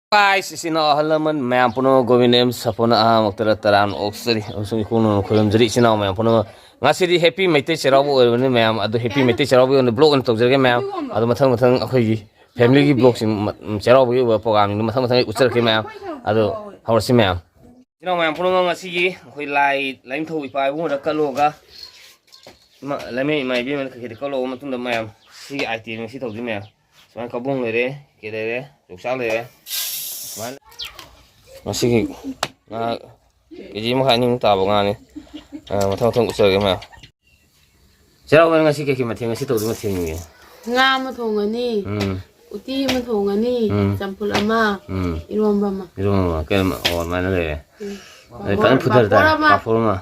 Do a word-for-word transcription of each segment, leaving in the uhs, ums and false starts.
Guys, ꯏꯆꯤꯟ ꯏꯅꯥꯎ ꯑꯍꯜ ꯂꯃꯟ ꯃꯌꯥꯝ ꯄꯨꯝꯅꯃꯛ ꯒꯣꯕꯤꯟꯗ ꯑꯦꯝ ꯁꯥꯐꯣꯅ ꯑꯍꯥꯟꯕꯃꯛꯇꯗ ꯇꯔꯥꯝꯅ ꯑꯣꯛꯆꯔꯤ ꯑꯃꯁꯨꯡ ꯏꯀꯣꯛꯅꯅ ꯈꯣꯏꯔꯝꯖꯔꯤ꯫ ꯏꯆꯤꯟ ꯏꯅꯥꯎ ꯃꯌꯥꯝ ꯄꯨꯝꯅꯃꯛ, ꯉꯁꯤꯗꯤ ꯍꯦꯄꯤ ꯃꯩꯇꯩ ꯆꯩꯔꯥꯎꯕ ꯑꯣꯏꯔꯕꯅꯤ ꯃꯌꯥꯝ꯫ ꯑꯗꯨ ꯍꯦꯄꯤ ꯃꯩꯇꯩ ꯆꯩꯔꯥꯎꯕꯒꯤ ꯑꯣꯏꯅ ꯕ꯭ꯂꯣꯛ ꯑꯣꯏꯅ ꯇꯧꯖꯔꯒꯦ ꯃꯌꯥꯝ꯫ ꯑꯗꯨ ꯃꯊꯪ ꯃꯊꯪ ꯑꯩꯈꯣꯏꯒꯤ ꯐꯦꯃꯤꯂꯤꯒꯤ ꯕ꯭ꯂꯣꯛꯁꯤꯡ, ꯆꯩꯔꯥꯎꯕꯒꯤ ꯑꯣꯏꯕ ꯄ꯭ꯔꯣꯒꯥꯝꯁꯤꯡꯗꯣ ꯃꯊꯪ ꯃꯊꯪ ꯑꯩ ꯎꯠꯆꯔꯛꯀꯦ ꯃꯌꯥꯝ꯫ ꯑꯗꯨ ꯍꯧꯔꯁꯤ ꯃꯌꯥꯝ꯫ ꯏꯆꯤꯟ ꯏꯅꯥꯎ ꯃꯌꯥꯝ ꯄꯨꯝꯅꯃꯛ, ꯉꯁꯤꯒꯤ ꯑꯩꯈꯣꯏ ꯂꯥꯏ ꯂꯥꯏꯅꯤꯡꯊꯧ ꯏꯄꯥ ꯏꯕꯨꯡꯉꯣꯗ ꯀꯠꯂꯨꯔꯒ, ꯏꯃꯥ, ꯂꯥꯏꯃꯩ ꯏꯃꯥ ꯏꯕꯦꯝꯃꯅ ꯀꯩꯀꯩꯗ ꯀꯠꯂꯨꯔꯕ ꯃꯇꯨꯡꯗ ꯃꯌꯥꯝ, ꯁꯤꯒꯤ ꯑꯥꯏꯇꯦꯝ ꯉꯁꯤ ꯇꯧꯗꯣꯏ ꯃꯌꯥꯝ꯫ ꯁꯨꯃꯥꯏꯅ ꯀꯕꯣꯡ ꯂꯩꯔꯦ, ꯀꯩ ꯂꯩꯔꯦ, ꯌꯣꯡꯆꯥꯛ ꯂꯩꯔꯦ꯫ ꯁꯨꯃꯥꯏꯅ ꯉꯁꯤꯒꯤ ꯉꯥ ꯀꯦ ꯖꯤ ꯑꯃ ꯃꯈꯥꯏ ꯑꯅꯤꯃꯨꯛ ꯇꯥꯕ ꯉꯥꯅꯤ꯫ ꯑ, ꯃꯊꯪ ꯃꯊꯪ ꯎꯠꯆꯔꯒꯦ ꯃꯌꯥꯝ꯫ ꯆꯩꯔꯥꯎꯕꯅ ꯉꯁꯤ ꯀꯩꯀꯩ ꯃꯊꯦꯜ, ꯉꯁꯤ ꯇꯧꯗꯣꯏ ꯃꯊꯦꯜꯁꯤꯡꯁꯦ? ꯉꯥ ꯑꯃ ꯊꯣꯡꯉꯅꯤ, ꯎꯝ꯫ ꯎꯇꯤ ꯑꯃ ꯊꯣꯡꯉꯅꯤ, ꯎꯝ꯫ ꯆꯝꯐꯨꯠ ꯑꯃ, ꯎꯝ꯫ ꯏꯔꯣꯝꯕ ꯑꯃ꯫ ꯏꯔꯣꯝꯕ ꯑꯃ, ꯀꯩꯅꯣ, ꯑꯣ, ꯑꯗꯨꯃꯥꯏꯅ ꯂꯩꯔꯦ꯫ ꯎꯝ꯫ ꯑꯗꯩ ꯐꯖꯅ ꯄꯥꯐꯣꯔ, ꯐꯨꯊꯔ ꯇꯥꯔꯦ꯫ ꯄꯥꯐꯣꯔ ꯑꯃ꯫ ꯄꯥꯐꯣꯔ ꯑꯃ꯫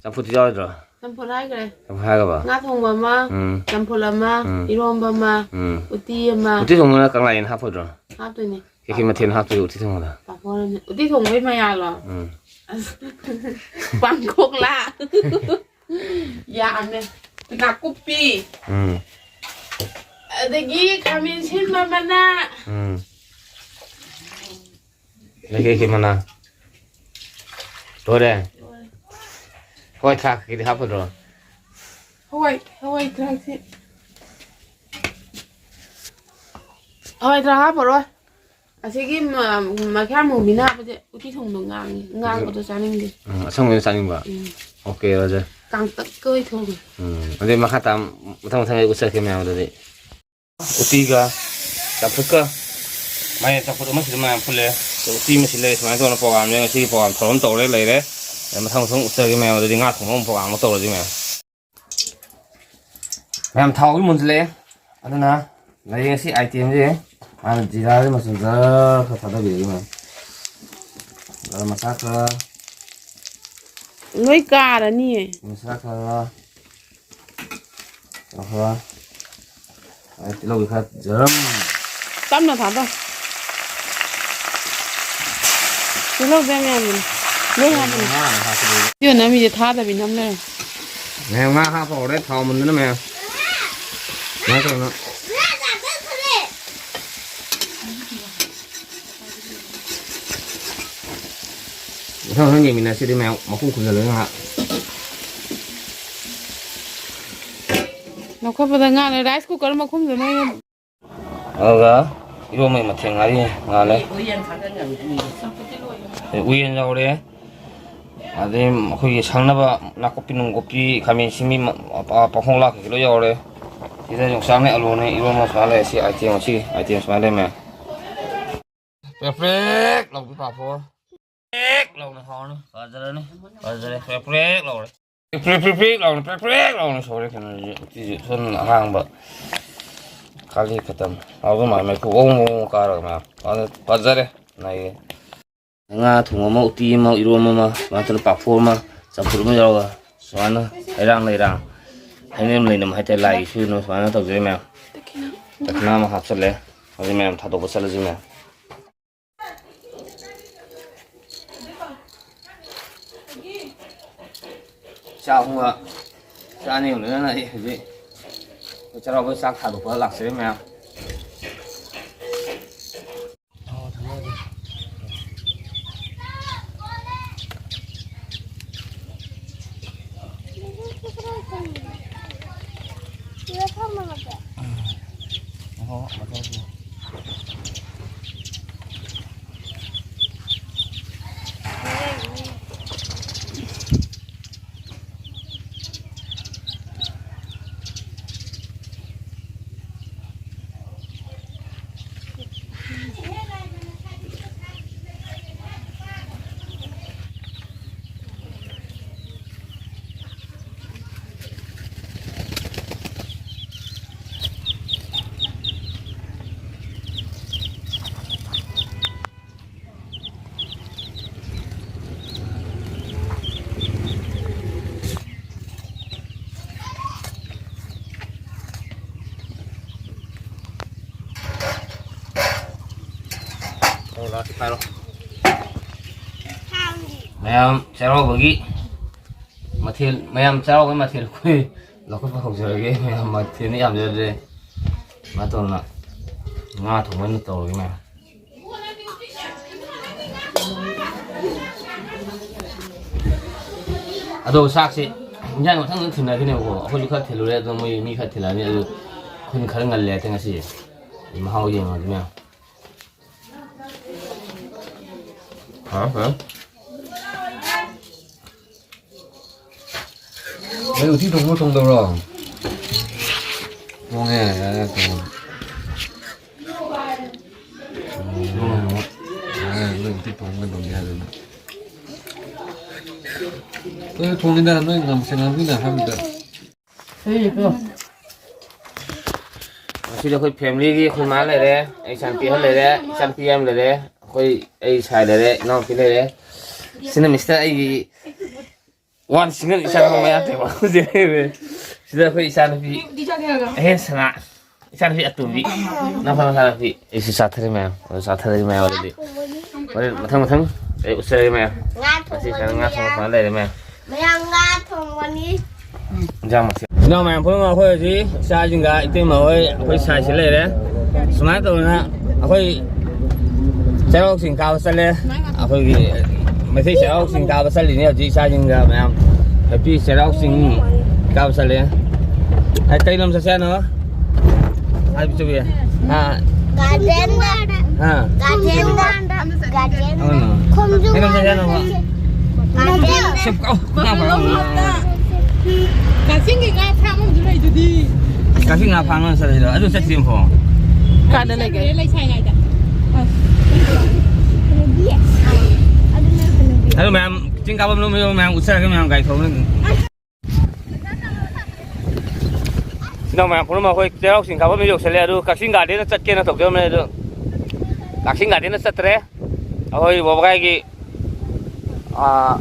ꯆꯝꯐꯨꯠꯇꯤ ꯌꯥꯎꯔꯣꯏꯗ꯭ꯔꯣ? ꯆꯝꯐꯨꯠ ꯍꯥꯏꯈ꯭ꯔꯦ꯫ ꯆꯝꯐꯨꯠ ꯍꯥꯏꯈ꯭ꯔꯕ? ꯉꯥ ꯊꯣꯡꯕ ꯑꯃ, ꯎꯝ꯫ ꯆꯝꯐꯨꯠ ꯑꯃ, ꯎꯝ꯫ ꯏꯔꯣꯝꯕ ꯑꯃ, ꯎꯝ꯫ ꯎꯇꯤ ꯑꯃ꯫ ꯎꯇꯤ ꯊꯣꯡꯕꯅ ꯀꯪꯂꯥ ꯌꯦꯟ ꯍꯥꯞꯄꯣꯏꯗ꯭ꯔꯣ? ꯍꯥꯞꯇꯣꯏꯅꯦ꯫ ꯀꯩꯀꯩ ꯃꯊꯦꯜ ꯍꯥꯞꯇꯣꯏꯕ ꯎꯇꯤ ꯊꯣꯡꯕꯗ? ꯄꯥꯐꯣꯔ ꯑꯃ꯫ ꯎꯇꯤ ꯊꯣꯡꯕꯩ ꯃꯌꯥꯜꯂꯣ? ꯎꯝ꯫ ꯑꯁ, ꯄꯥꯡꯈꯣꯛꯂꯥ꯫ ꯌꯥꯝꯃꯦ꯫ ꯅꯥꯀꯨꯞꯄꯤ꯫ ꯎꯝ꯫ ꯑꯗꯒꯤ ꯈꯥꯃꯦꯟ ꯁꯤꯟꯕ ꯃꯅꯥ꯫ ꯎꯝ꯫ ꯑꯗꯒꯤ ꯀꯩ ꯃꯅꯥ? ꯂꯣꯏꯔꯦ? ꯍꯋꯥꯏ ꯊ꯭ꯔꯥꯛꯀꯤꯗꯤ ꯍꯥꯞꯄꯗ꯭ꯔꯣ? ꯍꯋꯥꯏ, ꯍꯋꯥꯏ ꯊ꯭ꯔꯥꯛꯁꯤ꯫ ꯍꯋꯥꯏ ꯊ꯭ꯔꯥꯛ ꯍꯥꯞꯄꯔꯣꯏ꯫ ꯑꯁꯤꯒꯤ ꯃ-, ꯃꯈꯌꯥꯝ ꯃꯨꯕꯤꯅ ꯍꯥꯞꯄꯁꯦ ꯎꯇꯤ ꯊꯣꯡꯕꯗꯣ ꯉꯥꯡꯉꯤ꯫ ꯉꯥꯡꯕꯗꯣ ꯆꯥꯅꯤꯡꯗꯦ꯫ ꯎꯝ, ꯑꯁꯪꯕꯗ ꯆꯥꯅꯤꯡꯕ? ꯎꯝ꯫ Okay, Roger. ꯀꯥꯡꯇꯛꯀ ꯑꯣꯏ ꯊꯣꯡꯉꯦ꯫ ꯎꯝ, ꯑꯗꯩ ꯃꯈꯥ ꯇꯥ-, ꯃꯊꯪ ꯃꯊꯪ ꯑꯩ ꯎꯠꯆꯔꯛꯀꯦ ꯃꯌꯥꯝ ꯑꯗꯨꯗꯤ꯫ ꯎꯇꯤꯒ ꯆꯝꯐꯨꯠꯀ, ꯃꯥꯏꯔꯦꯟ ꯆꯝꯐꯨꯠ ꯑꯃ ꯁꯤꯗ ꯃꯌꯥꯝ ꯐꯨꯠꯂꯦ꯫ ꯑꯗꯣ ꯎꯇꯤ ꯑꯃ ꯁꯤ ꯂꯩꯔꯦ꯫ ꯁꯨꯃꯥꯏꯅ ꯇꯧꯅ ꯄ꯭ꯔꯣꯒꯥꯝꯁꯦ ꯉꯁꯤꯒꯤ ꯄ꯭ꯔꯣꯒꯥꯝ ꯊꯧꯔꯝ ꯇꯧꯔꯦ ꯂꯩꯔꯦ꯫ ꯑꯗꯩ ꯃꯊꯪ ꯃꯊꯪ ꯎꯠꯆꯔꯒꯦ ꯃꯌꯥꯝ꯫ ꯑꯗꯨꯗꯤ ꯉꯥ ꯊꯣꯡꯕ ꯑꯃ ꯄ꯭ꯔꯣꯒꯥꯝ ꯑꯃ ꯇꯧꯔꯁꯤ ꯃꯌꯥꯝ꯫ ꯃꯌꯥꯝ ꯊꯥꯎꯁꯨ ꯃꯨꯟꯁꯤꯜꯂꯛꯑꯦ꯫ ꯑꯗꯨꯅ ꯂꯩꯔꯦ ꯉꯁꯤ ꯑꯥꯏꯇꯦꯝꯁꯦ꯫ ꯍꯥꯟꯅ ꯖꯤꯔꯥꯁꯦ ꯃꯆꯨꯝ ꯖꯔ ꯈꯔ ꯊꯥꯗꯕꯤꯔꯒꯦ ꯃꯌꯥꯝ꯫ ꯒꯔꯝ ꯃꯁꯥꯂꯥ ꯈꯔ꯫ ꯂꯣꯏ ꯀꯥꯔꯅꯤꯌꯦ꯫ ꯃꯁꯥꯂꯥ ꯈꯔ꯫ ꯀꯩꯅꯣ ꯈꯔ꯫ ꯑꯗꯩ ꯇꯤꯜꯍꯧꯁꯦ ꯈꯔ ꯖꯔꯝ꯫ ꯇꯞꯅ ꯊꯥꯗꯧ꯫ ꯇꯤꯜꯍꯧꯁꯦ ꯌꯥꯝ ꯌꯥꯝꯕꯅꯤ꯫ ꯂꯣꯏ ꯍꯥꯞꯄꯅꯤ꯫ ꯉꯥ ꯑꯃ ꯍꯥꯞꯀꯗꯣꯏꯅꯤ꯫ ꯁꯤ ꯅꯝꯃꯤꯁꯦ ꯊꯥꯗꯕꯤ ꯅꯝ ꯂꯩꯔꯦ꯫ ꯃꯌꯥꯝ ꯉꯥ ꯍꯥꯞꯄ ꯍꯧꯔꯦ ꯊꯥꯎ ꯃꯨꯟꯗꯅ ꯃꯌꯥꯝ꯫ ꯁꯨꯃꯥꯏꯅ ꯇꯧꯗꯅ꯫ ꯃꯊꯪ ꯃꯊꯪ ꯌꯦꯡꯃꯤꯟꯅꯁꯤꯗꯤ ꯃꯌꯥꯝ, ꯃꯈꯨꯝ ꯈꯨꯝꯖꯤꯜꯂꯒ ꯉꯥꯏꯍꯥꯛ꯫ ꯂꯧꯈꯠꯄꯗ ꯉꯥꯜꯂꯦ, rice cooker ꯃꯈꯨꯝꯗꯨꯅ ꯑꯣꯏꯅ꯫ ꯑꯗꯨꯒ ꯏꯔꯣꯟꯕꯒꯤ ꯃꯊꯦꯜ ꯉꯥꯔꯤ ꯉꯥꯜꯂꯦ꯫ ꯎꯌꯦꯟ ꯌꯥꯎꯔꯦ꯫ ꯑꯗꯩ ꯑꯩꯈꯣꯏꯒꯤ ꯁꯪꯅꯕ ꯅꯥꯀꯨꯞꯄꯤ ꯅꯨꯡꯀꯨꯞꯄꯤ, ꯈꯥꯃꯦꯟ ꯑꯁꯤꯟꯕꯤ, ꯃ-, ꯄ-, ꯄꯥꯡꯈꯣꯛꯂꯥ ꯀꯩꯀꯩ ꯂꯣꯏ ꯌꯥꯎꯔꯦ꯫ ꯁꯤꯗ ꯌꯣꯡꯆꯥꯛꯅꯦ, ꯑꯂꯨꯅꯦ, ꯏꯔꯣꯟꯕ ꯁꯨꯃꯥꯏꯅ ꯂꯩꯔꯦ꯫ ꯁꯤ item ꯉꯁꯤꯒꯤ item ꯁꯨꯃꯥꯏꯅ ꯂꯩꯔꯝꯃꯦ꯫ ꯄ꯭ꯔꯦꯛ ꯄ꯭ꯔꯦꯛ ꯂꯥꯎꯕꯤ ꯄꯥꯐꯣꯔ꯫ ꯄ꯭ꯔꯦꯛ ꯂꯥꯎꯅ ꯍꯥꯎꯔꯅꯤ꯫ ꯐꯖꯔꯅꯤ꯫ ꯐꯖꯔꯦ꯫ ꯄ꯭ꯔꯦꯛ ꯄ꯭ꯔꯦꯛ ꯂꯥꯎꯔꯦ꯫ ꯄ꯭ꯔꯦꯛ ꯄ꯭ꯔꯦꯛ ꯄ꯭ꯔꯦꯛ ꯂꯥꯎꯅ, ꯄ꯭ꯔꯦꯛ ꯄ꯭ꯔꯦꯛ ꯂꯥꯎꯅ ꯁꯧꯔꯦ ꯀꯩꯅꯣꯁꯦ꯫ ꯎꯇꯤꯁꯦ ꯁꯣꯝ ꯑꯍꯥꯡꯕ ꯈꯥꯂꯤ ꯈꯛꯇꯪ꯫ ꯍꯥꯎꯗꯧ ꯃꯥꯜꯂꯦ꯫ ꯃꯩꯈꯨ ꯋꯣꯡ ꯋꯣꯡ ꯀꯥꯔꯒ ꯃꯌꯥꯝ꯫ ꯐꯖ-, ꯐꯖꯔꯦ꯫ ꯅꯩꯔꯦ꯫ ꯉꯥ ꯊꯣꯡꯕ ꯑꯃ, ꯎꯇꯤ ꯑꯃ, ꯏꯔꯣꯝꯕ ꯑꯃ, ꯁꯨꯃꯥꯏꯅ ꯇꯧꯗꯅ ꯄꯥꯐꯣꯔ ꯑꯃ, ꯆꯝꯐꯨꯠ ꯑꯃ ꯌꯥꯎꯔꯒ ꯁꯨꯃꯥꯏꯅ ꯍꯩꯔꯥꯡ ꯂꯩꯔꯥꯡ, ꯍꯩꯅꯝ ꯂꯩꯅꯝ ꯍꯥꯏꯇꯥꯔꯦ, ꯂꯥꯏꯒꯤ ꯁꯣꯏꯗꯅ ꯁꯨꯃꯥꯏꯅ ꯇꯧꯖꯔꯦ ꯃꯌꯥꯝ꯫ ꯗꯈꯤꯅꯥ ꯑꯃ ꯍꯥꯞꯆꯜꯂꯦ꯫ ꯍꯧꯖꯤꯛ ꯃꯌꯥꯝ ꯊꯥꯗꯣꯛꯄ ꯆꯠꯂꯁꯤ ꯃꯌꯥꯝ꯫ ꯆꯥꯛ ꯑꯍꯨꯝꯒ ꯆꯥꯅꯤ ꯌꯧꯅꯗꯅ ꯑꯩ ꯍꯧꯖꯤꯛ ꯆꯩꯔꯥꯎꯕ ꯆꯥꯛ ꯊꯥꯗꯣꯛꯄ ꯂꯥꯛꯆꯔꯤ ꯃꯌꯥꯝ꯫ ꯃꯌꯥꯝ ꯆꯩꯔꯥꯎꯕꯒꯤ ꯃꯊꯦꯜ, ꯃꯌꯥꯝ ꯆꯩꯔꯥꯎꯕꯒꯤ ꯃꯊꯦꯜ ꯑꯩꯈꯣꯏ ꯂꯧꯈꯠꯄ ꯍꯧꯖꯔꯒꯦ꯫ ꯃꯌꯥꯝ ꯃꯊꯦꯜꯗꯤ ꯌꯥꯝꯖꯗ꯭ꯔꯦ꯫ ꯁꯨꯃꯥꯏꯅ ꯇꯧꯗꯅ ꯉꯥ ꯊꯣꯡꯕ ꯑꯣꯏꯅ ꯇꯧꯔꯒꯦ ꯃꯌꯥꯝ꯫ ꯑꯗꯣ ꯆꯥꯛꯁꯦ ꯏꯟꯖꯥꯡ ꯃꯊꯪ ꯃꯊꯪ ꯊꯤꯟꯅꯈꯤꯅꯦꯕꯀꯣ꯫ ꯑꯩꯈꯣꯏꯁꯨ ꯈꯔ ꯊꯤꯜꯂꯨꯔꯦ, ꯑꯗꯣ ꯃꯣꯏ ꯃꯤ ꯈꯔ ꯊꯤꯜꯂꯛꯑꯅꯤ꯫ ꯑꯗꯨ ꯑꯩꯈꯣꯏꯅ ꯈꯔ ꯉꯜꯂꯦ ꯍꯥꯏꯇꯥꯔꯦ ꯉꯁꯤꯁꯦ꯫ ꯃꯍꯥꯎ ꯌꯦꯡꯉꯣ ꯑꯗꯨ ꯃꯌꯥꯝ꯫ ꯍꯥꯎ, ꯍꯥꯎ꯫ ꯅꯣꯏ ꯎꯇꯤ ꯊꯣꯡꯕ꯭ꯔꯣ ꯊꯣꯡꯗꯕ꯭ꯔꯣ? ꯊꯣꯡꯉꯦ, ꯌꯥꯔꯦ, ꯊꯣꯡꯉꯦ꯫ ꯎꯝ, ꯌꯥꯔꯦ, ꯅꯣꯏ ꯎꯇꯤ ꯊꯣꯡꯕ ꯉꯝꯗꯦ ꯍꯥꯏꯗꯨꯅ꯫ ꯑꯩꯈꯣꯏ ꯊꯣꯡꯉꯤꯗ, ꯅꯣꯏ ꯉꯝꯁꯦ ꯉꯝꯃꯤꯅ ꯍꯥꯏꯕꯗ꯫ ꯉꯁꯤꯗꯤ ꯑꯩꯈꯣꯏ ꯐꯦꯃꯤꯂꯤꯒꯤ ꯑꯩꯈꯣꯏ ꯃꯥ ꯂꯩꯔꯦ, ꯑꯩ ꯏꯆꯥꯅꯨꯄꯤ ꯑꯍꯟ ꯂꯩꯔꯦ, ꯏꯆꯥꯅꯨꯄꯤ ꯌꯥꯝ ꯂꯩꯔꯦ, ꯑꯩꯈꯣꯏ ꯑꯩ ꯁꯥꯏ ꯂꯩꯔꯦ, ꯏꯅꯥꯎꯅꯨꯄꯤ ꯂꯩꯔꯦ꯫ ꯁꯤꯅ ꯃꯤꯁꯇꯔ ꯑꯩꯒꯤ ꯋꯥꯟ ꯁꯤꯡꯒꯜ ꯏꯆꯥꯅꯨꯄꯥ ꯃꯌꯥ ꯇꯦꯛꯄ ꯍꯧꯖꯤꯛ ꯂꯩꯔꯦ꯫ ꯁꯤꯗ ꯑꯩꯈꯣꯏ ꯏꯆꯥꯅꯨꯄꯤ ꯑꯍꯦꯟ ꯁꯅꯥ, ꯏꯆꯥꯅꯨꯄꯤ ꯑꯇꯣꯝꯕꯤ, ꯅꯪ ꯐꯅ ꯁꯥꯟꯅꯄꯤ꯫ ꯑꯩꯁꯨ ꯆꯥꯊꯔꯤ ꯃꯌꯥꯝ, ꯑꯗꯨ ꯆꯥꯊꯔꯒꯦ ꯃꯌꯥꯝ ꯑꯗꯨꯗꯤ꯫ ꯍꯣꯔꯦꯟ ꯃꯊꯪ ꯃꯊꯪ ꯑꯩ ꯎꯠꯆꯔꯒꯦ ꯃꯌꯥꯝ꯫ ꯉꯥ ꯉꯁꯤ ꯏꯆꯥꯅ ꯉꯥ ꯊꯣꯡꯕꯅꯤ ꯊꯣꯡꯕ ꯃꯌꯥꯝ꯫ ꯐꯅ ꯂꯩꯔꯦ ꯃꯌꯥꯝ꯫ ꯃꯌꯥꯝ ꯉꯥ ꯊꯣꯡꯕꯅꯤ꯫ ꯏꯟꯖꯥꯡ ꯃꯊꯦꯜ꯫ ꯏꯅꯥꯎ ꯃꯌꯥꯝ ꯄꯨꯝꯅꯃꯛ ꯑꯩꯈꯣꯏ ꯍꯧꯖꯤꯛ ꯏꯆꯥꯁꯤꯡꯒ ꯏꯇꯩꯃ ꯍꯣꯏ ꯑꯩꯈꯣꯏ ꯁꯥꯏꯁꯤ ꯂꯩꯔꯦ꯫ ꯁꯨꯃꯥꯏꯅ ꯇꯧꯗꯅ ꯑꯩꯈꯣꯏ ꯆꯩꯔꯥꯎ ꯆꯤꯡ ꯀꯥꯕ ꯆꯠꯂꯦ꯫ ꯑꯩꯈꯣꯏꯒꯤ ꯃꯩꯇꯩ ꯆꯩꯔꯥꯎ ꯆꯤꯡ ꯀꯥꯕ ꯆꯠꯂꯤꯅꯦ ꯍꯧꯖꯤꯛ ꯏꯆꯥꯁꯤꯡꯒ ꯃꯌꯥꯝ꯫ ꯍꯦꯄꯤ ꯆꯩꯔꯥꯎ ꯆꯤꯡ ꯀꯥꯕ ꯆꯠꯂꯦ꯫ ꯑꯩ ꯀꯩ ꯂꯝ ꯆꯠꯁꯦ ꯍꯥꯏꯅꯣ? ꯍꯥꯏꯕ ꯆꯨꯝꯃꯤ꯫ ꯑꯥ꯫ ꯒꯥꯔꯗꯦꯟꯗ꯫ ꯑꯥ꯫ ꯒꯥꯔꯗꯦꯟꯗ꯫ ꯒꯥꯔꯗꯦꯟꯗ꯫ ꯑꯃꯅ꯫ ꯈꯣꯡꯖꯣꯝ ꯀꯩꯅꯣꯝ ꯆꯠꯁꯦ ꯍꯥꯏꯅꯣ? ꯒꯥꯔꯗꯦꯟꯗ꯫ ꯁꯨꯝ ꯀꯥꯎ꯫ ꯀꯛꯆꯤꯡꯒꯤ ꯉꯥ ꯐꯥꯝ ꯑꯃꯁꯨ ꯂꯩꯗꯨꯗꯤ꯫ ꯀꯛꯆꯤꯡ ꯉꯥ ꯐꯥꯝ ꯑꯃ ꯆꯠꯂꯤꯗꯣ꯫ ꯑꯗꯨ ꯆꯠꯇ꯭ꯔꯤ ꯑꯃꯨꯛꯐꯥꯎ꯫ ꯀꯥꯏꯗ ꯂꯩꯒꯦ? ꯂꯩꯁꯥꯏꯉꯥꯏꯗ꯫ ꯑꯗꯨ ꯃꯌꯥꯝ ꯆꯤꯡ ꯀꯥꯐꯝ ꯂꯣꯝ ꯃꯌꯥꯝ ꯎꯠꯆꯔꯒꯦ ꯃꯌꯥꯝ ꯒꯥꯔꯤ ꯊꯧꯕꯅ꯫ ꯏꯅꯥꯎ ꯃꯌꯥꯝ ꯄꯨꯝꯅꯃꯛ ꯑꯩꯈꯣꯏ ꯆꯩꯔꯥꯎ ꯆꯤꯡ ꯀꯥꯐꯝ ꯌꯧꯁꯜꯂꯦ꯫ ꯑꯗꯨ ꯀꯛꯆꯤꯡ ꯒꯥꯔꯗꯦꯟꯗ ꯆꯠꯀꯦꯅ ꯇꯧꯖꯔꯝꯕꯅꯦ꯫ ꯑꯗꯨ ꯀꯛꯆꯤꯡ ꯒꯥꯔꯗꯦꯟꯗ ꯆꯠꯇ꯭ꯔꯦ꯫ ꯑꯩꯈꯣꯏ ꯕꯕꯥꯒꯥꯏꯒꯤ, ꯑꯥ,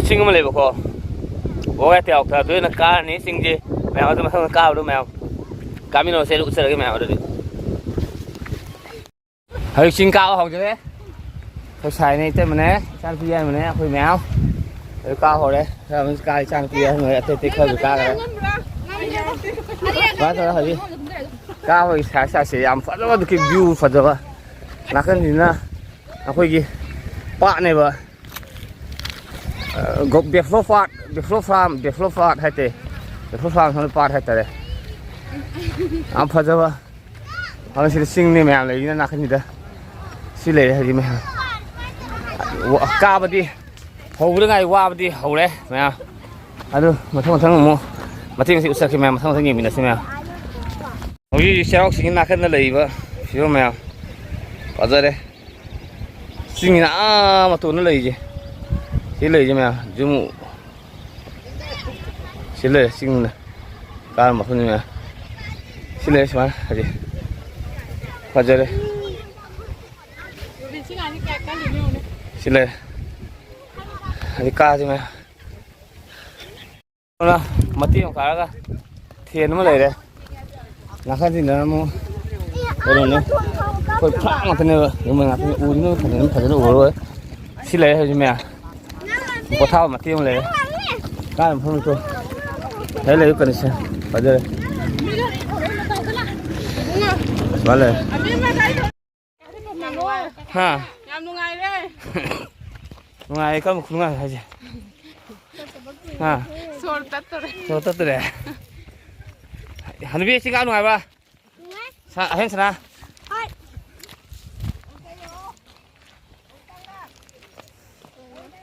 ꯆꯤꯡ ꯑꯃ ꯂꯩꯕꯀꯣ꯫ ꯕꯕꯥꯒꯥꯏ ꯇꯌꯥꯎ ꯊꯥꯗꯣꯏꯅ ꯀꯥꯔꯅꯤ ꯆꯤꯡꯁꯦ꯫ ꯃꯌꯥꯝ ꯑꯗꯨ ꯃꯊꯪꯗ ꯀꯥꯕꯗꯣ ꯃꯌꯥꯝ ꯀꯥꯃꯤꯟꯅꯔꯁꯦ꯫ ꯑꯗꯨ ꯎꯠꯆꯔꯒꯦ ꯃꯌꯥꯝ ꯑꯗꯨꯗꯤ꯫ ꯍꯧꯖꯤꯛ ꯆꯤꯡ ꯀꯥꯕ ꯍꯧꯖꯔꯦ꯫ ꯑꯩꯈꯣꯏ ꯁꯥꯏꯅꯦ, ꯏꯇꯩꯃꯅꯦ, ꯏꯆꯥꯅꯨꯄꯤ ꯌꯥꯏꯃꯅꯦ, ꯑꯩꯈꯣꯏ ꯃꯌꯥꯝ꯫ ꯑꯗꯨ ꯀꯥ ꯍꯧꯔꯦ꯫ ꯈꯔ ꯑꯃꯁꯨ ꯀꯥ, ꯏꯆꯥꯅꯨꯄꯤ ꯑꯍꯟ ꯍꯣꯏ ꯑꯇꯩ ꯑꯇꯩ ꯈꯔꯁꯨ ꯀꯥꯈ꯭ꯔꯦ꯫ ꯁꯨꯃꯥꯏꯅ ꯇꯧꯔ ꯍꯧꯖꯤꯛ ꯀꯥ ꯍꯣꯏ ꯁꯥꯏ ꯁꯥꯏꯁꯦ ꯌꯥꯝ ꯐꯖꯕ, ꯑꯗꯨꯒꯤ ꯚ꯭ꯌꯨ ꯐꯖꯕ꯫ ꯅꯥꯀꯟꯁꯤꯅ ꯑꯩꯈꯣꯏꯒꯤ ꯄꯥꯠꯅꯦꯕ꯫ ꯕꯦꯐ꯭ꯂꯣ ꯄꯥꯠ, ꯕꯦꯐ꯭ꯂꯣ ꯐꯥꯔꯝ, ꯕꯦꯐ꯭ꯂꯣ ꯄꯥꯠ ꯍꯥꯏꯇꯥꯔꯦ꯫ ꯕꯦꯐ꯭ꯂꯣ ꯐꯥꯔꯝ ꯍꯥꯏꯅ ꯄꯥꯠ ꯍꯥꯏꯇꯥꯔꯦ꯫ ꯌꯥꯝ ꯐꯖꯕ꯫ ꯑꯗꯣ ꯁꯤꯗ ꯆꯤꯡꯅꯦ ꯃꯌꯥꯝ ꯂꯩꯔꯤꯅ ꯅꯥꯀꯟꯁꯤꯗ꯫ ꯁꯤ ꯂꯩꯔꯦ ꯍꯧꯖꯤꯛ ꯃꯌꯥꯝ꯫ ꯋꯥ-, ꯀꯥꯕꯗꯤ ꯍꯧꯕꯗ ꯉꯥꯏ, ꯋꯥꯕꯗꯤ ꯍꯧꯔꯦ ꯃꯌꯥꯝ꯫ ꯑꯗꯨ ꯃꯊꯪ ꯃꯊꯪ ꯑꯃꯨꯛ ꯃꯇꯦꯛ ꯃꯇꯦꯛ ꯎꯠꯆꯔꯛꯀꯦ ꯃꯌꯥꯝ, ꯃꯊꯪ ꯃꯊꯪ ꯌꯦꯡꯃꯤꯟꯅꯁꯤ ꯃꯌꯥꯝ꯫ ꯍꯧꯖꯤꯛ ꯍꯧꯖꯤꯛ ꯆꯩꯔꯥꯎ ꯆꯤꯡꯒꯤ ꯅꯥꯀꯟꯗ ꯂꯩꯔꯤꯕ ꯐꯤꯕꯝ ꯃꯌꯥꯝ ꯐꯖꯔꯦ꯫ ꯆꯤꯡꯁꯤꯅ ꯑꯥ ꯃꯇꯣꯟꯗ ꯂꯩꯔꯤꯁꯦ꯫ ꯁꯤ ꯂꯩꯔꯤꯁꯦ ꯃꯌꯥꯝ ꯖꯨꯝ꯫ ꯁꯤ ꯂꯩꯔꯦ ꯆꯤꯡꯅ ꯀꯥꯔ ꯃꯐꯝꯅꯤ ꯃꯌꯥꯝ꯫ ꯁꯤ ꯂꯩꯔꯦ ꯁꯨꯃꯥꯏꯅ ꯍꯧꯖꯤꯛ ꯐꯖꯔꯦ꯫ ꯁꯤ ꯂꯩꯔꯦ꯫ ꯍꯧꯖꯤꯛ ꯀꯥꯁꯤ ꯃꯌꯥꯝ꯫ ꯑꯗꯨꯅ ꯃꯇꯦꯛ ꯑꯃ ꯀꯥꯔꯒ ꯊꯦꯟ ꯑꯃ ꯂꯩꯔꯦ꯫ ꯅꯥꯀꯟꯁꯤꯡꯗꯅ ꯑꯃꯨꯛ ꯀꯩꯅꯣꯅꯦ꯫ ꯑꯩꯈꯣꯏ ꯐ꯭ꯂꯥꯠ ꯉꯥꯛꯇꯅꯦꯕ꯫ ꯌꯨꯝ ꯉꯥꯛꯇꯅꯦ꯫ ꯎꯗꯨꯅ ꯐꯖꯅ, ꯐꯖꯅ ꯎꯔꯔꯣꯏ꯫ ꯁꯤ ꯂꯩꯔꯦ ꯍꯧꯖꯤꯛ ꯃꯌꯥꯝ꯫ ꯄꯣꯊꯥꯕ ꯃꯇꯦꯛ ꯑꯃ ꯂꯩꯔꯦ꯫ ꯀꯥꯏ ꯃꯐꯝꯗꯣ? ꯍꯦꯛ ꯂꯩꯌꯨ ꯀꯟꯗꯤꯁꯟ꯫ ꯐꯖꯔꯦ꯫ ꯁꯨꯃꯥꯏꯅ ꯂꯩꯔꯦ꯫ ꯍꯥ? ꯌꯥꯝ ꯅꯨꯡꯉꯥꯏꯔꯦ꯫ ꯅꯨꯡꯉꯥꯏꯔꯦ, ꯀꯔꯝꯕ ꯈꯨꯅꯨꯡꯉꯥꯏ ꯍꯥꯏꯁꯦ? ꯍꯥ? ꯁꯣꯔ ꯇꯠꯇꯣꯔꯦ꯫ ꯁꯣꯔ ꯇꯠꯇꯣꯔꯦ? ꯍꯅꯨꯕꯤ, ꯆꯤꯡ ꯀꯥ ꯅꯨꯡꯉꯥꯏꯕ꯭ꯔꯥ? ꯁꯥ-, ꯑꯍꯦꯟ ꯁꯅꯥ? ꯍꯣꯏ꯫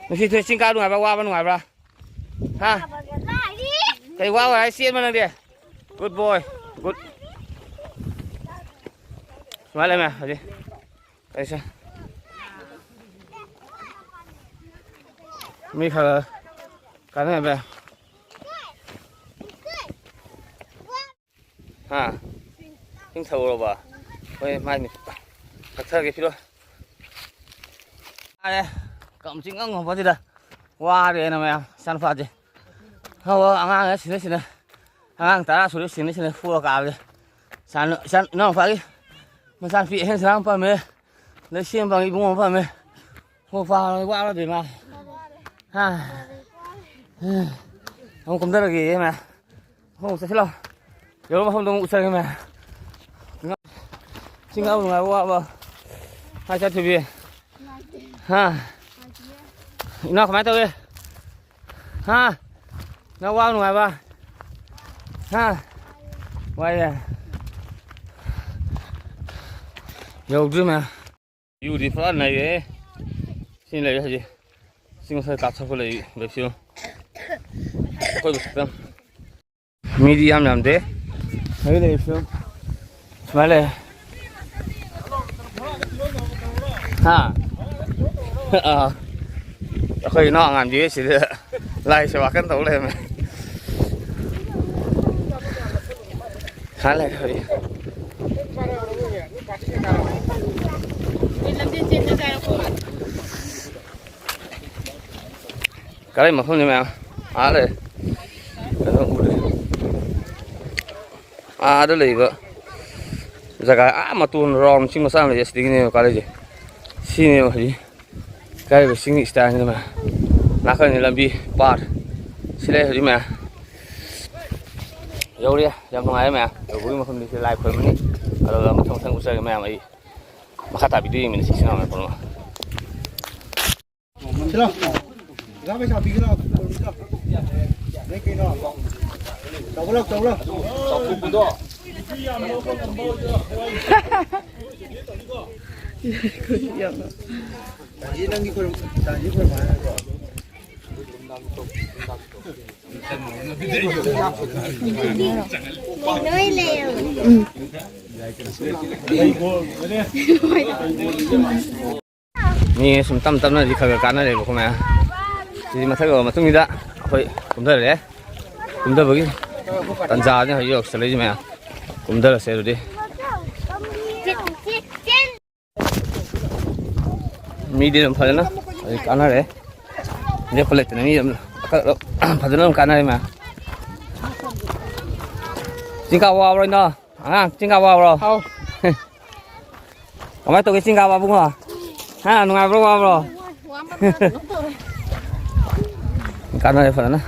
ꯅꯨꯡꯁꯤ ꯊꯣꯏ, ꯆꯤꯡ ꯀꯥ ꯅꯨꯡꯉꯥꯏꯕ꯭ꯔꯥ, ꯋꯥꯕ ꯅꯨꯡꯉꯥꯏꯕ꯭ꯔꯥ? ꯍꯥ? ꯀꯩ ꯋꯥꯕ ꯍꯥꯏ ꯆꯦꯟꯕ ꯅꯪꯗꯤ? Good boy, good. ꯁꯨꯃꯥꯏꯅ ꯂꯩꯃꯦ ꯍꯧꯖꯤꯛ꯫ ꯀꯩꯁꯦ꯫ ꯃꯤ ꯈꯔ ꯀꯥꯟꯅꯕ꯫ ꯍꯥ? ꯏꯁꯤꯡ ꯊꯛꯎꯔꯕ? ꯍꯣꯏ, ꯃꯥꯏ ꯃꯤꯠ ꯊꯛꯊꯔꯒꯦ ꯐꯤꯔꯣ꯫ ꯌꯥꯔꯦ, ꯀꯝ ꯆꯤꯡ ꯉꯝ ꯉꯝꯄꯣꯠꯇꯦꯗ꯫ ꯋꯥꯔꯦꯅ ꯃꯌꯥꯝ, ꯏꯆꯥꯅꯨꯄꯥꯁꯦ꯫ ꯍꯣ, ꯑꯉꯥꯡ ꯁꯤꯅ ꯁꯤꯅ, ꯑꯉꯥꯡ ꯇꯔꯥ ꯁꯨꯔꯦ ꯁꯤꯅ ꯁꯤꯅ ꯐꯨꯔ ꯀꯥꯕꯁꯦ꯫ ꯏꯆꯥꯅꯨ-, ꯏꯆꯥ-, ꯏꯅꯥꯎꯅꯨꯄꯥꯒꯤ ꯃꯆꯥꯅꯨꯄꯤ ꯑꯍꯦꯟ ꯁꯅꯥ ꯄꯥꯝꯃꯦ꯫ ꯂꯩꯁꯦꯝ ꯄꯥꯝꯃꯦ, ꯏꯕꯨꯡꯉꯣ ꯄꯥꯝꯃꯦ꯫ ꯍꯣ, ꯄꯥ-, ꯋꯥꯔꯗꯣꯏ ꯃꯥ꯫ ꯍꯥ? ꯑꯃꯨꯛ ꯀꯨꯝꯊꯔꯒꯦ ꯃꯌꯥꯝ꯫ ꯍꯣ, ꯆꯠꯁꯤꯜꯂꯣ꯫ ꯌꯧꯔ ꯃꯐꯝꯗꯣ ꯑꯃꯨꯛ ꯎꯠꯆꯔꯒꯦ ꯃꯌꯥꯝ꯫ ꯆꯤꯡ ꯀꯥꯕ ꯅꯨꯡꯉꯥꯏꯕ ꯋꯥꯕ꯫ ꯍꯥꯏ ꯆꯠ ꯊꯣꯏꯕꯤ꯫ ꯍꯥ? ꯏꯅꯥꯎ ꯀꯃꯥꯏꯅ ꯇꯧꯏ? ꯍꯥ? ꯅꯪ ꯋꯥ ꯅꯨꯡꯉꯥꯏꯕ? ꯍꯥ? ꯋꯥꯏꯌꯦ꯫ ꯌꯧꯗ꯭ꯔꯤ ꯃꯌꯥꯝ꯫ View ꯗꯤ ꯄꯨꯔꯥ ꯅꯩꯔꯦꯍꯦ꯫ ꯁꯤ ꯂꯩꯔꯦ ꯍꯧꯖꯤꯛ꯫ ꯆꯤꯡ ꯃꯊꯛꯇ ꯀꯥꯞꯊꯣꯛꯄ ꯂꯩ, ꯂꯩꯁꯤꯕꯨ꯫ ꯑꯩꯈꯣꯏꯕꯨ ꯈꯛꯇꯪ꯫ ꯃꯤꯗꯤ ꯌꯥꯝ ꯌꯥꯝꯗꯦ꯫ ꯍꯧꯖꯤꯛ ꯂꯩꯔꯤꯁꯤꯕꯨ꯫ ꯁꯨꯃꯥꯏꯅ ꯂꯩ꯫ ꯍꯥ? ꯑꯥ꯫ ꯑꯩꯈꯣꯏ ꯏꯅꯥꯎ ꯑꯉꯥꯟꯕꯤ ꯁꯤꯗ ꯂꯥꯏ ꯁꯦꯕꯥ ꯀꯟꯅ ꯇꯧ ꯂꯩꯔꯝꯃꯦ꯫ ꯁꯨꯃꯥꯏꯅ ꯂꯩ ꯍꯧꯖꯤꯛ꯫ ꯀꯗꯥꯏ ꯃꯐꯝꯅꯤ ꯃꯌꯥꯝ? ꯑꯥ ꯂꯩ꯫ ꯀꯩꯅꯣ ꯎꯔꯦ꯫ ꯑꯥꯗ ꯂꯩꯕ ꯖꯒꯥ ꯑꯥ ꯃꯇꯣꯟ round ꯆꯤꯡ ꯃꯆꯥ ꯑꯃ ꯂꯩꯌꯦ, ꯁꯤꯗꯒꯤꯅꯦꯕ ꯀꯥꯔꯛꯏꯁꯦ꯫ ꯁꯤꯅꯦꯕ ꯍꯧꯖꯤꯛ ꯀꯥꯔꯤꯕ ꯆꯤꯡꯒꯤ styleꯁꯤꯅ ꯃꯌꯥꯝ꯫ ꯅꯥꯀꯟꯗ ꯂꯝꯕꯤ ꯄꯥꯠ꯫ ꯁꯤ ꯂꯩ ꯍꯧꯖꯤꯛ ꯃꯌꯥꯝ꯫ ꯌꯧꯔꯦ꯫ ꯌꯥꯝ ꯅꯨꯡꯉꯥꯏꯔꯦ ꯃꯌꯥꯝ꯫ ꯌꯧꯕꯒꯤ ꯃꯐꯝꯗꯤ ꯁꯤ ꯂꯥꯏ ꯈꯨꯔꯨꯝꯕꯅꯤ꯫ ꯑꯗꯨꯒ ꯃꯊꯪ ꯃꯊꯪ ꯎꯠꯆꯔꯒꯦ ꯃꯌꯥꯝ꯫ ꯑꯩ ꯃꯈꯥ ꯇꯥꯕꯤꯗꯨ ꯌꯦꯡꯃꯤꯟꯅꯁꯤ ꯏꯆꯤꯟ ꯏꯅꯥꯎ ꯃꯌꯥꯝ ꯄꯨꯝꯅꯃꯛ꯫ ꯁꯤꯂꯥꯎ꯫ ꯑꯣꯖꯥ ꯄꯩꯁꯥ ꯄꯤꯒꯦ ꯂꯥꯎ꯫ ꯅꯪ ꯀꯩꯅꯣ? ꯇꯧꯕ ꯂꯥꯎ, ꯇꯧꯕ ꯂꯥꯎ꯫ ꯆꯥꯟꯁꯤ ꯅꯪꯒꯤ ꯈꯨꯔꯨꯝ-, ꯆꯥꯟꯁꯤ ꯈꯨꯔꯨꯝ ꯍꯥꯏꯔꯀꯣ꯫ ꯂꯣꯏ ꯂꯩꯔꯝꯃꯦ꯫ ꯃꯤ ꯁꯨꯝ ꯇꯞ ꯇꯞꯅꯗꯤ ꯈꯔ ꯈꯔ ꯀꯥꯟꯅꯔꯦꯕꯀꯣ ꯃꯌꯥꯝ꯫ ꯁꯤꯗꯤ ꯃꯊꯛ ꯌꯧꯔ ꯃꯇꯨꯡꯁꯤꯗ ꯑꯩꯈꯣꯏ ꯀꯨꯝꯊꯔꯛꯑꯦ꯫ ꯀꯨꯝꯊꯕꯒꯤ ꯇꯟꯖꯥꯅꯦ ꯍꯧꯖꯤꯛ ꯌꯧꯁꯜꯂꯛꯏꯁꯦ ꯃꯌꯥꯝ꯫ ꯀꯨꯝꯊꯔꯁꯦ ꯑꯗꯨꯗꯤ꯫ ꯃꯤꯗꯤ ꯑꯗꯨꯝ ꯐꯖꯅ ꯍꯧꯖꯤꯛ ꯀꯥꯟꯅꯔꯦ꯫ ꯂꯦꯞꯄ ꯂꯩꯇꯅ ꯃꯤ ꯑꯗꯨꯝ ꯐꯖꯅ ꯑꯗꯨꯝ ꯀꯥꯟꯅꯔꯦ ꯃꯌꯥꯝ꯫ ꯆꯤꯡ ꯀꯥꯕ ꯋꯥꯕ꯭ꯔꯣ ꯏꯅꯥꯎ? ꯑꯉꯥꯡ ꯆꯤꯡ ꯀꯥꯕ ꯋꯥꯕ꯭ꯔꯣ? ꯑꯧ꯫ ꯀꯃꯥꯏꯅ ꯇꯧꯒꯦ ꯆꯤꯡ ꯀꯥꯕ ꯑꯕꯨꯡꯉꯣ? ꯍꯥ, ꯅꯨꯡꯉꯥꯏꯕ꯭ꯔꯣ ꯋꯥꯕ꯭ꯔꯣ? ꯀꯥꯟꯅꯔꯦ ꯐꯖꯅ꯫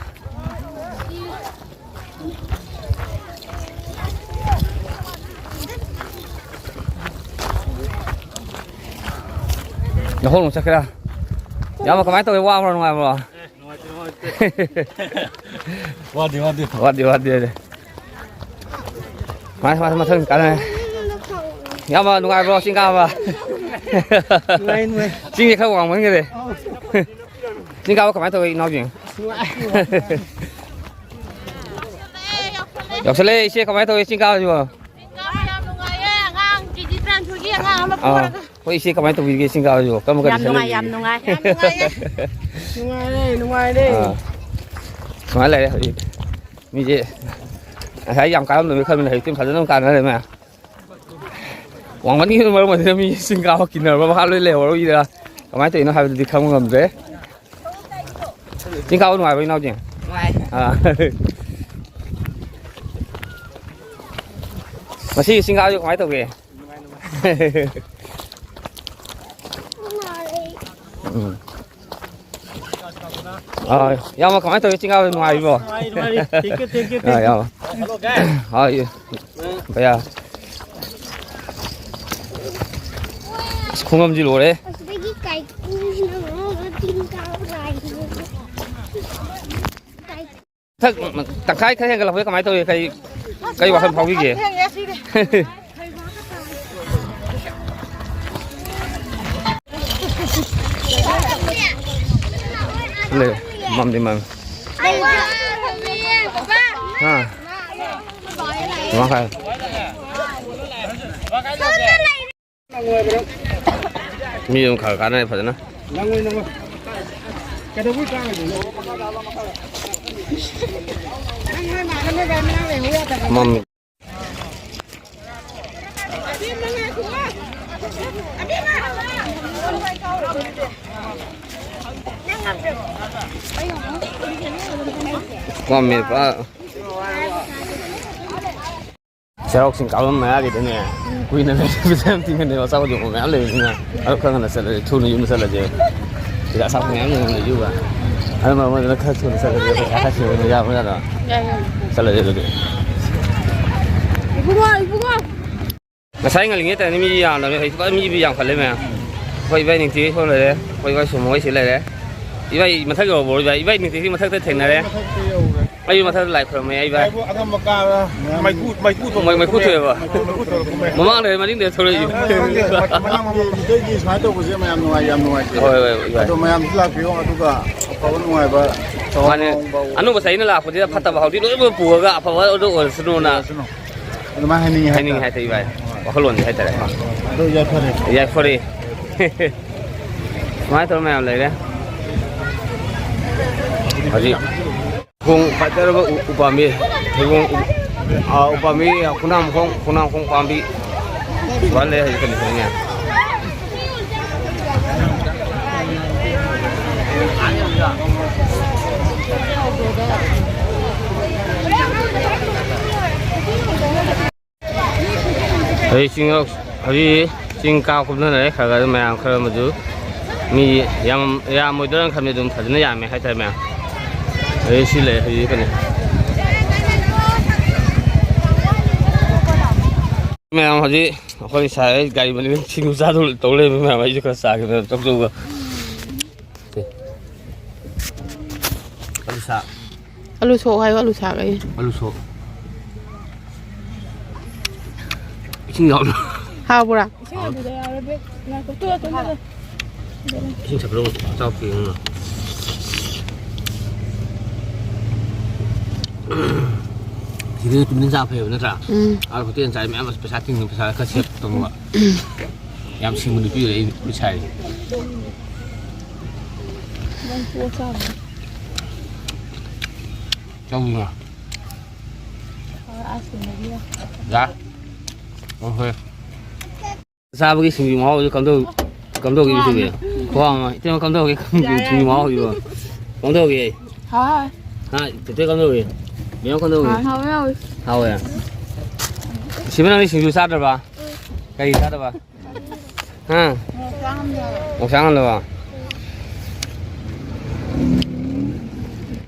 ꯅꯈꯣꯡ ꯑꯃꯨꯛ ꯆꯠꯀꯦꯔꯥ? ꯏꯌꯥꯝꯕ ꯀꯃꯥꯏꯅ ꯇꯧꯒꯦ? ꯋꯥꯕ꯭ꯔꯣ ꯅꯨꯡꯉꯥꯏꯕ꯭ꯔꯣ? ꯋꯥꯗꯦ, ꯋꯥꯗꯦ꯫ ꯋꯥꯗꯦ, ꯋꯥꯗꯦ, ꯋꯥꯗꯦ꯫ ꯃꯥ, ꯃꯥ, ꯃꯊꯪ ꯀꯥꯟꯅ-, ꯏꯌꯥꯝꯕ, ꯅꯨꯡꯉꯥꯏꯕ꯭ꯔꯣ ꯆꯤꯡ ꯀꯥꯕ? ꯅꯨꯡꯉꯥꯏ, ꯅꯨꯡꯉꯥꯏ꯫ ꯆꯤꯡꯁꯦ ꯈꯔ ꯋꯥꯡꯃꯟꯈꯔꯦ꯫ ꯑꯧ꯫ ꯆꯤꯡ ꯀꯥꯕ ꯀꯃꯥꯏꯅ ꯇꯧꯋꯤ, ꯏꯅꯥꯎꯁꯤꯡ? ꯅꯨꯡꯉꯥꯏ꯫ ꯌꯧꯁꯜꯂꯛꯑꯦ, ꯏꯆꯦ, ꯀꯃꯥꯏꯅ ꯇꯧꯋꯤ ꯆꯤꯡ ꯀꯥꯕꯁꯤꯕꯣ? ꯆꯤꯡ ꯀꯥꯕ ꯌꯥꯝ ꯅꯨꯡꯉꯥꯏꯌꯦ꯫ ꯑꯉꯥꯡ ꯀꯦ ꯖꯤ ꯇꯔꯥꯃꯥꯊꯣꯏꯒꯤ ꯑꯉꯥꯡ ꯑꯃ ꯑꯥ꯫ ꯄꯨꯔꯒ꯫ ꯍꯣꯏ, ꯏꯆꯦ, ꯀꯃꯥꯏꯅ ꯇꯧꯕꯤꯒꯦ ꯆꯤꯡ ꯀꯥꯕꯁꯤꯕꯣ? ꯀꯔꯝꯕ ꯌꯥꯝ condition ꯅꯨꯡꯉꯥꯏ, ꯌꯥꯝ ꯂꯩꯕꯤꯒꯦ? ꯅꯨꯡꯉꯥꯏ꯫ ꯌꯥꯝ ꯅꯨꯡꯉꯥꯏꯌꯦ꯫ ꯅꯨꯡꯉꯥꯏꯔꯦ, ꯅꯨꯡꯉꯥꯏꯔꯦ꯫ ꯑꯥ꯫ ꯁꯨꯃꯥꯏꯅ ꯂꯩꯔꯦ ꯍꯧꯖꯤꯛ꯫ ꯃꯤꯁꯦ ꯉꯁꯥꯏ ꯌꯥꯝ ꯀꯥꯔꯝꯗꯕꯅꯤ ꯈꯟꯕꯅꯦ, ꯍꯧꯖꯤꯛꯇꯤ ꯐꯖꯅ ꯑꯗꯨꯝ ꯀꯥꯟꯅꯔꯦ ꯃꯌꯥꯝ꯫ ꯋꯥꯡꯃꯟꯒꯤꯕꯅ ꯃꯔꯝ ꯑꯣꯏꯗꯨꯅ ꯃꯤ ꯆꯤꯡ ꯀꯥꯕ ꯀꯤꯅꯔꯕ ꯃꯈꯥ ꯂꯣꯏ ꯂꯩꯍꯧꯔ ꯎꯏꯔ ꯀꯃꯥꯏꯅ ꯇꯧꯔꯤꯅꯣ ꯍꯥꯏꯕꯗꯨꯗꯤ ꯈꯪꯕ ꯉꯝꯗ꯭ꯔꯦ꯫ ꯆꯤꯡ ꯀꯥꯕ ꯅꯨꯡꯉꯥꯏꯕ꯭ꯔꯣ, ꯏꯅꯥꯎꯖꯤꯡ? ꯅꯨꯡꯉꯥꯏ꯫ ꯑꯥ꯫ ꯉꯁꯤ ꯆꯤꯡ ꯀꯥꯕꯁꯤ ꯀꯃꯥꯏꯅ ꯇꯧꯒꯦ? ꯎꯝ꯫ ꯑꯥ, ꯏꯌꯥꯝꯕ, ꯀꯃꯥꯏꯅ ꯇꯧꯔꯤ? ꯆꯤꯡ ꯀꯥꯕ ꯅꯨꯡꯉꯥꯏꯔꯤꯕꯣ? ꯅꯨꯡꯉꯥꯏꯔꯤ, ꯅꯨꯡꯉꯥꯏꯔꯤ꯫ Thank you, thank you, ah, thank you꯫ ꯏꯌꯥꯝꯕ꯫ ꯍꯥꯎ, ꯏ-, ꯚꯩꯌꯥ꯫ ꯑꯁ, ꯈꯣꯡꯉꯝꯁꯤ ꯂꯣꯏꯔꯦ꯫ ꯑꯁꯤꯗꯒꯤ ꯀꯥꯏꯀꯨꯁꯤꯅ ꯃꯔꯣꯜ ꯑꯃ ꯆꯤꯡ ꯀꯥꯕ ꯂꯥꯛꯏꯁꯦ꯫ ꯃꯊꯛ ꯇꯪꯈꯥꯏ ꯈꯔ ꯍꯦꯟꯒꯠꯂꯛꯄꯗ ꯀꯃꯥꯏꯅ ꯇꯧꯏ? ꯀꯔꯤ, ꯀꯔꯤ ꯋꯥꯈꯜ ꯐꯥꯎꯕꯤꯒꯦ? ꯂꯩ, ꯃꯝꯗꯤ ꯃꯝꯃꯤ꯫ ꯍꯥ? ꯃꯈꯥꯏ꯫ ꯃꯤ ꯑꯗꯨꯝ ꯈꯔ ꯀꯥꯟꯅꯔꯦ ꯐꯖꯅ꯫ ꯃꯝꯃꯤ꯫ ꯃꯝꯃꯤ ꯄꯨꯔꯥ꯫ ꯆꯩꯔꯥꯎ ꯆꯤꯡ ꯀꯥꯐꯝ ꯃꯌꯥꯒꯤꯗꯅꯦ, ꯀꯨꯏꯅ ꯂꯩꯕꯁꯦ ꯌꯥꯝ ꯊꯤꯡꯒꯅꯦꯕ, ꯑꯆꯥꯄꯣꯠ ꯌꯣꯟꯕ ꯃꯌꯥꯝ ꯂꯩꯕꯅꯤꯅ꯫ ꯑꯗꯨ ꯈꯔ ꯉꯟꯅ ꯆꯠꯂꯁꯦ, ꯊꯨꯅ ꯌꯨꯝꯗ ꯆꯠꯂꯁꯦ꯫ ꯁꯤꯗ ꯑꯆꯥꯄꯣꯠ ꯃꯌꯥꯝ ꯌꯣꯟꯕ ꯂꯩꯕ꯫ ꯑꯗꯨ ꯃꯔꯝ ꯑꯣꯏꯗꯅ ꯈꯔ ꯊꯨꯅ ꯆꯠꯂꯁꯦ, ꯄꯩꯁꯥ ꯈꯔ ꯁꯦꯝꯕ ꯌꯥꯕ ꯌꯥꯗ꯭ꯔꯣ? ꯌꯥꯏ, ꯌꯥꯏ꯫ ꯆꯠꯂꯁꯦ ꯑꯗꯨꯗꯤ꯫ ꯏꯕꯨꯡꯉꯣ, ꯏꯕꯨꯡꯉꯣ꯫ ꯉꯁꯥꯏ ꯉꯜꯂꯤꯉꯩ ꯇꯥꯏꯃꯤꯡ ꯃꯤ ꯌꯥꯝꯗꯕꯅꯦ, ꯍꯧꯖꯤꯛꯇꯤ ꯐꯖꯅ ꯃꯤꯕꯨ ꯌꯥꯝꯈꯠꯂꯦ ꯃꯌꯥꯝ꯫ ꯑꯩꯈꯣꯏ ꯏꯕꯥꯏ ꯅꯤꯡꯊꯤ ꯍꯣꯏ ꯂꯩꯔꯦ, ꯑꯩꯈꯣꯏ ꯏꯕꯥꯏ ꯁꯨꯝ ꯃꯣꯏ ꯁꯤ ꯂꯩꯔꯦ꯫ ꯏꯕꯥꯏ ꯃꯊꯛ ꯌꯧꯔꯕꯣ ꯏꯕꯥꯏ? ꯏꯕꯥꯏ ꯅꯤꯇꯤꯁꯤ ꯃꯊꯛꯇ ꯊꯦꯡꯅꯔꯦ꯫ ꯃꯊꯛꯇ ꯌꯧꯔꯦ꯫ ꯑꯩꯁꯨ ꯃꯊꯛꯇ ꯂꯥꯏ ꯈꯨꯔꯨꯝꯃꯦ ꯏꯕꯥꯏ꯫ ꯍꯥꯏꯕꯨ ꯑꯉꯝꯕ ꯀꯥꯔ ꯃꯩꯈꯨ, ꯃꯩꯈꯨ ꯊꯣꯛ-, ꯃꯩ-, ꯃꯩꯈꯨ ꯊꯣꯛꯂꯛꯄ꯫ ꯃꯃꯥꯡꯗ ꯃꯅꯤꯡꯗ ꯊꯣꯛꯂꯛꯏ꯫ ꯈꯪꯗꯦ, ꯃ-, ꯃꯅꯥꯛ ꯃꯃꯥꯡ ꯃꯤꯇꯩꯒꯤ ꯁꯨꯃꯥꯏꯅ ꯇꯧꯕꯁꯦ ꯃꯌꯥꯝ ꯅꯨꯡꯉꯥꯏ, ꯌꯥꯝ ꯅꯨꯡꯉꯥꯏꯇꯦ꯫ ꯍꯣꯏ, ꯍꯣꯏ, ꯏꯕꯥꯏ꯫ ꯑꯗꯣ ꯃꯌꯥꯝꯁꯨ ꯂꯥꯛꯄꯤꯌꯣ, ꯑꯗꯨꯒ ꯑꯐꯕ ꯅꯨꯡꯉꯥꯏꯕ ꯃꯥꯅꯦ꯫ ꯇꯧꯍꯧꯕ꯫ ꯑꯅꯧꯕ ꯆꯍꯤꯅ ꯂꯥꯛꯄꯁꯤꯗ ꯐꯠꯇꯕ ꯍꯥꯎꯗꯤ ꯂꯣꯏꯅꯃꯛ ꯄꯨꯔꯒ ꯑꯐꯕ ꯑꯗꯨ ꯑꯣꯏꯔꯁꯅꯨꯅ ꯑꯗꯨꯃꯥꯏꯅ ꯍꯥꯏꯅꯤꯡꯉꯤ ꯍꯥꯏꯅꯤꯡꯉꯤ ꯍꯥꯏꯇꯥꯔꯦ꯫ ꯍꯥꯏꯇꯥꯔꯦ ꯏꯕꯥꯏ꯫ ꯋꯥꯈꯜꯂꯣꯟꯁꯦ ꯍꯥꯏꯇꯥꯔꯦꯀꯣ꯫ ꯑꯗꯨ ꯌꯥꯏꯐꯔꯦ꯫ ꯌꯥꯏꯐꯔꯦ꯫ ꯁꯨꯃꯥꯏꯅ ꯇꯧꯔ ꯃꯌꯥꯝ ꯂꯩꯔꯦ꯫ ꯍꯧꯖꯤꯛ ꯊꯣꯡ ꯐꯖꯔꯕ ꯎ-, ꯎꯄꯥꯝꯕꯤ, ꯊꯩꯕꯣꯡ ꯎ-, ꯑ, ꯎꯄꯥꯝꯕꯤ, ꯈꯣꯡꯅꯥꯡꯈꯣꯡ, ꯈꯣꯡꯅꯥꯡꯈꯣꯡ ꯄꯥꯝꯕꯤ ꯁꯨꯃꯥꯏꯅ ꯂꯩ ꯍꯧꯖꯤꯛ ꯀꯟꯗꯤꯁꯟꯁꯦ꯫ ꯍꯧꯖꯤꯛ ꯆꯤꯡ ꯂꯧ-, ꯍꯧꯖꯤꯛ ꯆꯤꯡ ꯀꯥ ꯀꯨꯝꯊꯅꯔꯦ ꯈꯔ ꯈꯔ, ꯃꯌꯥꯝ ꯈꯔ ꯑꯃꯁꯨ꯫ ꯃꯤ ꯌꯥꯝ-, ꯌꯥꯝꯃꯣꯏꯗꯣꯏꯔꯥ ꯈꯟꯕꯅꯤ, ꯑꯗꯨꯝ ꯐꯖꯅ ꯌꯥꯝꯃꯦ ꯍꯥꯏꯇꯥꯔꯦ ꯃꯌꯥꯝ꯫ ꯍꯧꯖꯤꯛ ꯁꯤ ꯂꯩ, ꯍꯧꯖꯤꯛ ꯀꯩꯅꯣ꯫ ꯃꯌꯥꯝ ꯍꯧꯖꯤꯛ ꯑꯩꯈꯣꯏ ꯁꯥꯏ ꯒꯥꯔꯤ ꯃꯅꯤꯡꯗ ꯁꯤꯡꯖꯨ ꯆꯥꯗꯧ ꯇꯧ ꯂꯩꯕ ꯃꯌꯥꯝ, ꯑꯩꯁꯨ ꯈꯔ ꯆꯥꯒꯦ ꯇꯧꯖꯧꯕ꯫ ꯑꯂꯨ ꯁꯥꯛ꯫ ꯑꯂꯨ ꯁꯣꯛ ꯍꯥꯏꯌꯣ, ꯑꯂꯨ ꯁꯥꯛ ꯑꯩ꯫ ꯑꯂꯨ ꯁꯣꯛ꯫ ꯏꯁꯤꯡ ꯌꯥꯎꯕ꯭ꯔꯥ? ꯍꯥꯎꯕ꯭ꯔꯥ? ꯏꯁꯤꯡ ꯑꯗꯨꯗ ꯌꯥꯎꯔꯦ, ꯕꯦꯛ꯫ ꯉꯥꯏꯈꯣ, ꯇꯨ, ꯇꯨ, ꯇꯨ, ꯇꯨ꯫ ꯏꯁꯤꯡ ꯊꯛꯄꯗꯣ ꯆꯥꯎ ꯄꯤꯌꯨꯅ꯫ ꯁꯤꯗ ꯇꯨꯃꯤꯟ ꯆꯥ ꯐꯩꯌꯦꯕ ꯅꯠꯇ꯭ꯔꯥ? ꯎꯝ꯫ ꯑꯥ, ꯍꯣꯇꯦꯜ ꯆꯥꯏ ꯃꯌꯥꯝ ꯄꯩꯁꯥ ꯇꯤꯡꯉꯤ, ꯄꯩꯁꯥ ꯈꯔ save ꯇꯧꯅꯕ꯫ ꯌꯥꯝ ꯁꯤꯡꯕ ꯅꯨꯄꯤ ꯑꯣꯏꯔꯦ ꯑꯩ ꯅꯨꯄꯤ ꯁꯥꯏꯁꯦ꯫ ꯅꯪ ꯄꯣꯠ ꯆꯥꯕ꯫ ꯆꯧꯁꯤꯅ꯫ ꯑꯥ, ꯑꯥꯏꯁ ꯀ꯭ꯔꯤꯝ ꯂꯩꯕꯤꯌꯣ꯫ ꯌꯥ꯫ ꯑꯣ, ꯍꯣꯏ꯫ ꯆꯥꯕꯒꯤ ꯁꯤꯡꯖꯨ ꯃꯍꯥꯎꯁꯨ ꯀꯝꯗꯧ-, ꯀꯝꯗꯧꯒꯦ ꯈ꯭ꯋꯥꯡ ꯏꯆꯦꯕꯤ? ꯑꯃ꯫ ꯈ꯭ꯋꯥꯡ ꯑꯃ꯫ ꯏꯆꯦꯕꯤ ꯀꯝꯗꯧꯒꯦ ꯌꯥꯔꯦ, ꯁꯤꯡꯖꯨ ꯌꯥꯔꯦ꯫ ꯃꯍꯥꯎꯁꯤꯕꯣ? ꯀꯝꯗꯧꯒꯦ? ꯍꯥꯎ꯫ ꯍꯥ, ꯇꯦꯇꯦ ꯀꯝꯗꯧꯒꯦ? ꯃꯦꯝ ꯀꯝꯗꯧꯒꯦ? ꯍꯥꯎ, ꯍꯥꯎꯋꯦ, ꯍꯥꯎꯋꯦ꯫ ꯍꯥꯎꯋꯦ? ꯁꯤꯕ ꯅꯪꯗꯤ ꯁꯤꯡꯖꯨ ꯆꯥꯗ꯭ꯔꯕ? ꯀꯔꯤ ꯆꯥꯗꯕ? ꯍꯥ? ꯃꯣꯔꯣꯛ ꯆꯥ ꯉꯝꯗꯕ꯫ ꯃꯣꯔꯣꯛ ꯆꯥ ꯉꯝꯗꯕ?